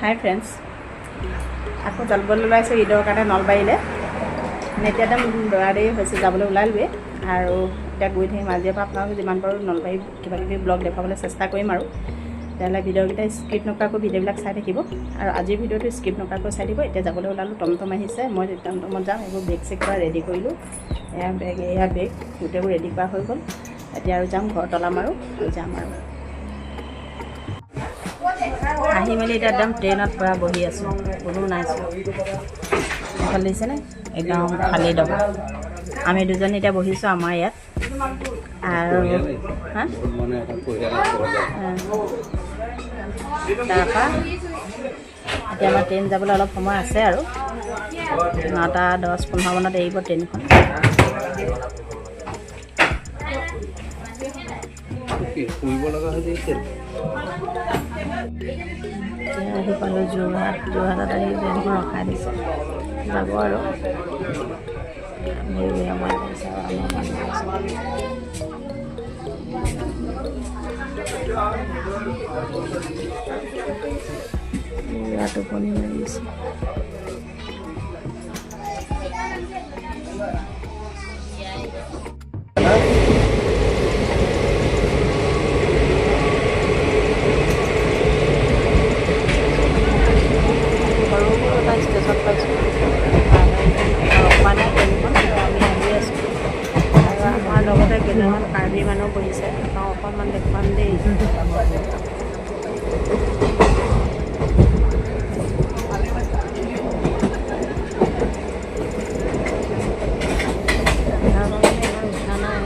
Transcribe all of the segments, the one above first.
হাই friends, আকৌ যাবলৈ ওলাইছোঁ ঈদৰ কাৰণে নলবাৰীলৈ। মানে এতিয়া একদম দৌৰা দেৰি হৈছে, যাবলৈ ওলালোৱে আৰু এতিয়া গৈ থাকিম। আজিৰ পৰা আপোনালোকে যিমান পাৰোঁ নলবাৰী কিবা কিবি ব্লগ দেখুৱাবলৈ চেষ্টা কৰিম আৰু তেতিয়াহ'লে ভিডিঅ'কেইটা স্কিপ নকৰাকৈ ভিডিঅ'বিলাক চাই থাকিব আৰু আজিৰ ভিডিঅ'টো স্কিপ নকৰাকৈ চাই দিব। এতিয়া যাবলৈ ওলালোঁ, টমটম আহিছে, মই টমটমত যাম। এইবোৰ বেগ চেগ কৰা ৰেডি কৰিলোঁ, এয়া বেগ এয়া বেগ গোটেইবোৰ ৰেডি কৰা হৈ গ'ল। এতিয়া আৰু যাম, ঘৰ তলাম আৰু যাম আৰু আহি মেলি এতিয়া একদম ট্ৰেইনত পূৰা বহি আছোঁ, কোনো নাই। এইফালে দিছেনে একদম খালী ডবা। আমি দুজনী এতিয়া বহিছোঁ আমাৰ ইয়াত আৰু হা তাৰপৰা এতিয়া আমাৰ ট্ৰেইন যাবলৈ অলপ সময় আছে আৰু 9:10-15 মানত এৰিব ট্ৰেইনখন। এতিয়া আহি পালোঁ যোৰহাট। যোৰহাটত আহি ট্ৰেইনখন ৰখাই দিছে, যাব আৰু বহি বহি আমাৰ লাগিছে আৰু আমাৰ মানুহ আছে। পুৰা টোপনি মাৰিছে। সৰু এটা ষ্টেচন পাইছোঁ, ৰখা নাই ট্ৰেইনখন, আমি আহি আছোঁ। আৰু আমাৰ লগতে কেইজনমান কাৰ্বি মানুহ বহিছে, অকণমান দেখুৱাম দেই। উঠা নাই।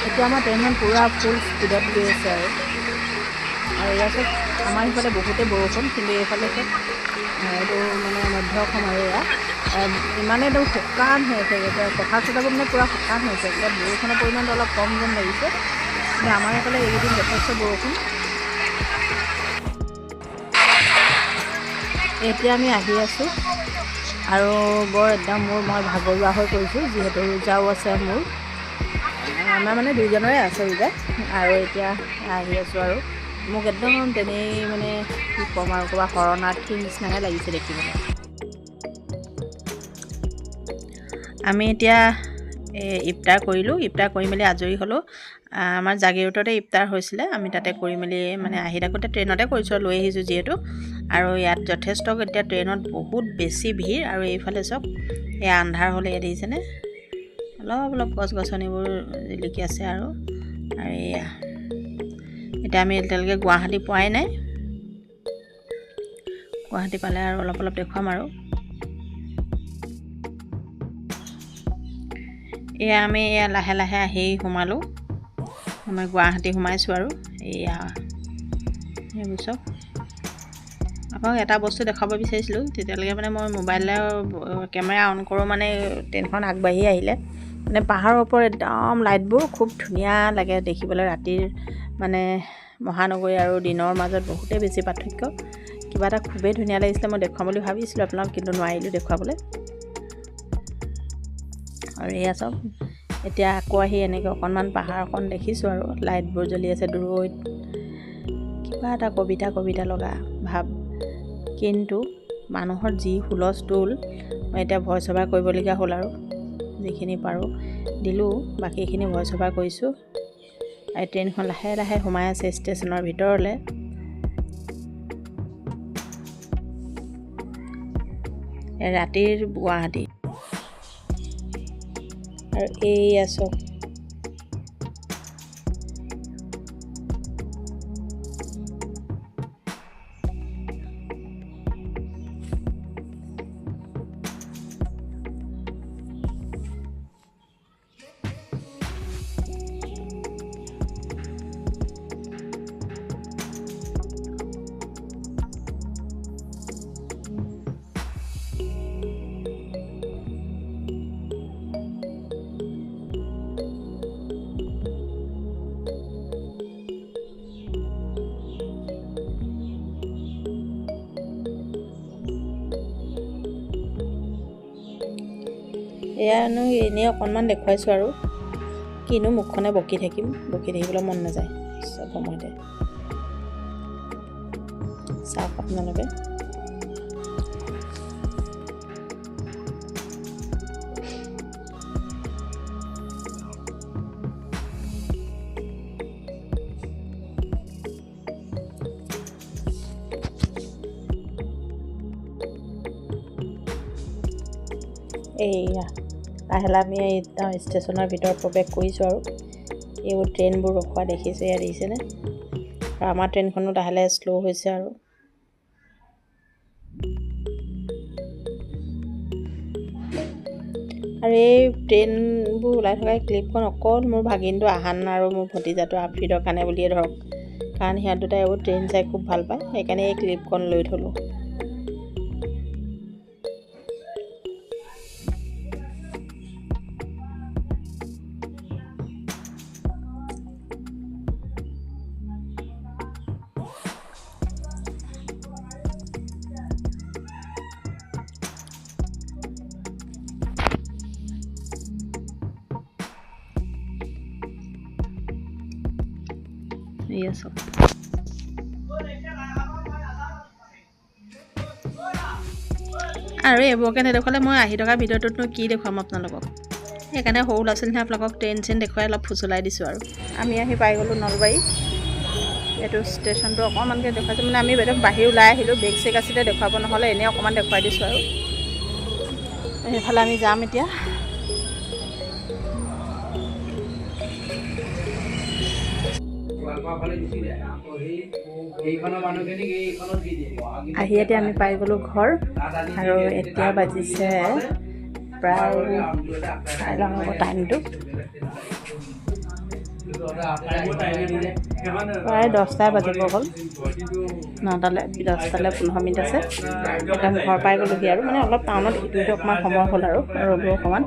এতিয়া আমাৰ ট্ৰেইনখন পূৰা ফুল স্পীডত গৈ আছে আৰু আৰু ইয়াৰ চব আমাৰ সিফালে বহুতেই বৰষুণ, কিন্তু এইফালে চব এইটো মানে মধ্য অসম আৰু এয়া ইমানেই একদম শুকান হৈ আছে। এতিয়া পথাৰ চথাৰবোৰ মানে পূৰা শুকান হৈছে। এতিয়া বৰষুণৰ পৰিমাণটো অলপ কম যেন লাগিছে, কিন্তু আমাৰ এইফালে এইকেইদিন যথেষ্ট বৰষুণ। এতিয়া আমি আহি আছোঁ আৰু বৰ একদম মোৰ মই ভাগৰুৱা হৈ পৰিছোঁ, যিহেতু ৰোজাও আছে মোৰ, আমাৰ মানে দুইজনৰে আছে ৰোজা। আৰু এতিয়া আহি আছোঁ আৰু মোক একদম তেনেই মানে কি ক'ম আৰু ক'ৰবাত শৰণাৰ্থীৰ নিচিনাহে লাগিছে দেখিবলৈ। আমি এতিয়া ইফতাৰ কৰিলোঁ, ইফতাৰ কৰি মেলি আজৰি হ'লোঁ। আমাৰ জাগিৰোডতে ইফতাৰ হৈছিলে, আমি তাতে কৰি মেলি মানে আহি থাকোঁতে ট্ৰেইনতে কৰিছোঁ, লৈ আহিছোঁ যিহেতু। আৰু ইয়াত যথেষ্ট এতিয়া ট্ৰেইনত বহুত বেছি ভিৰ। আৰু এইফালে চব এয়া আন্ধাৰ হ'লে ইয়াত দেখিছেনে অলপ অলপ গছ গছনিবোৰ জিলিকি আছে। আৰু আৰু এয়া এতিয়া আমি এতিয়ালৈকে গুৱাহাটী পোৱাই নাই, গুৱাহাটী পালে আৰু অলপ অলপ দেখুৱাম। আৰু এয়া আমি এয়া লাহে লাহে আহি সোমালোঁ, আমি গুৱাহাটী সোমাইছোঁ। আৰু এয়া সেইবোৰ চব আপোনাক এটা বস্তু দেখাব বিচাৰিছিলোঁ, তেতিয়ালৈকে মানে মই মোবাইলৰ কেমেৰা অন কৰোঁ, মানে ট্ৰেইনখন আগবাঢ়ি আহিলে মানে পাহাৰৰ ওপৰত একদম লাইটবোৰ খুব ধুনীয়া লাগে দেখিবলৈ। ৰাতিৰ মানে মহানগৰী আৰু দিনৰ মাজত বহুতেই বেছি পাৰ্থক্য, কিবা এটা খুবেই ধুনীয়া লাগিছিলে। মই দেখুৱাম বুলি ভাবিছিলোঁ আপোনাক, কিন্তু নোৱাৰিলোঁ দেখুৱাবলৈ। আৰু এয়া চব এতিয়া আকৌ আহি এনেকৈ অকণমান পাহাৰ অকণ দেখিছোঁ আৰু লাইটবোৰ জ্বলি আছে দূৰৈত, কিবা এটা কবিতা কবিতা লগা ভাৱ। কিন্তু মানুহৰ যি হুলস্থুল, মই এতিয়া ভইচ অভাৰ কৰিবলগীয়া হ'ল আৰু যিখিনি পাৰোঁ দিলোঁ, বাকীখিনি ভইচ অভাৰ কৰিছোঁ। আৰু ট্ৰেইনখন লাহে লাহে সোমাই আছে ষ্টেচনৰ ভিতৰলৈ। ৰাতিৰ গুৱাহাটী। আৰু এইয়া চব এয়ানো এনেই অকণমান দেখুৱাইছোঁ আৰু। কিনো মুখখনে বকি থাকিম, বকি থাকিবলৈ মন নাযায় চব সময়তে। চাওক আপোনালোকে। এইয়া লাহে লাহে আমি ষ্টেচনৰ ভিতৰত প্ৰৱেশ কৰিছোঁ আৰু এইবোৰ ট্ৰেইনবোৰ ৰখোৱা দেখিছোঁ, ইয়াত দেখিছেনে? আৰু আমাৰ ট্ৰেইনখনো লাহে লাহে শ্ল' হৈছে আৰু। আৰু এই ট্ৰেইনবোৰ ওলাই থকা ক্লিপখন অকল মোৰ ভাগিনটো আহান আৰু মোৰ ভতিজাটো আফ্ৰিদৰ কাৰণে বুলিয়ে ধৰক, কাৰণ সিহঁত দুটাই এইবোৰ ট্ৰেইন চাই খুব ভাল পায়, সেইকাৰণে এই ক্লিপখন লৈ থ'লোঁ। এয়া চব আৰু এইবোৰকে নেদেখুৱালে মই আহি থকা ভিডিঅ'টোতনো কি দেখুৱাম আপোনালোকক, সেইকাৰণে সৰু ল'ৰা ছোৱালী আপোনালোকক ট্ৰেইন চেইন দেখুৱাই অলপ ফুচলাই দিছোঁ। আৰু আমি আহি পাই গ'লোঁ নলবাৰী। এইটো ষ্টেচনটো অকণমানকৈ দেখুৱাইছোঁ, মানে আমি বেলেগ বাহিৰ ওলাই আহিলোঁ, বেগ চেগ আছিলে দেখুৱাব নহ'লে, এনেই অকণমান দেখুৱাই দিছোঁ আৰু। সেইফালে আমি যাম এতিয়া। আহি এতিয়া আমি পাই গ'লোঁ ঘৰ। আৰু এতিয়া বাজিছে প্ৰায়, চাই লওঁ আকৌ টাইমটো, প্ৰায় 10টাই বাজিব হ'ল। 9টালৈ 10টালৈ 15 মিনিট আছে। একদম ঘৰ পাই গ'লোহি আৰু, মানে অলপ টাউনত ইটো অকণমান সময় হ'ল আৰু ৰ'লোঁ অকণমান।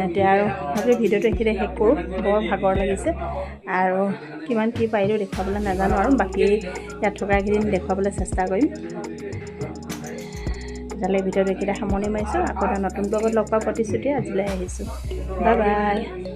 এতিয়া আৰু ভাবিলোঁ ভিডিঅ'টো এইখিনিতে শেষ কৰোঁ, বৰ ভাগৰ লাগিছে আৰু কিমান কি পাৰিলোঁ দেখুৱাবলৈ নাজানো আৰু, বাকী ইয়াত থকাকেইদিন দেখুৱাবলৈ চেষ্টা কৰিম। তেতিয়াহ'লে ভিডিঅ'টো এইখিনিতে সামৰণি মাৰিছোঁ। আকৌ এটা নতুন ব্লগত লগ পোৱাৰ প্ৰতিশ্ৰুতি আজিলৈ আহিছোঁ। Bye bye.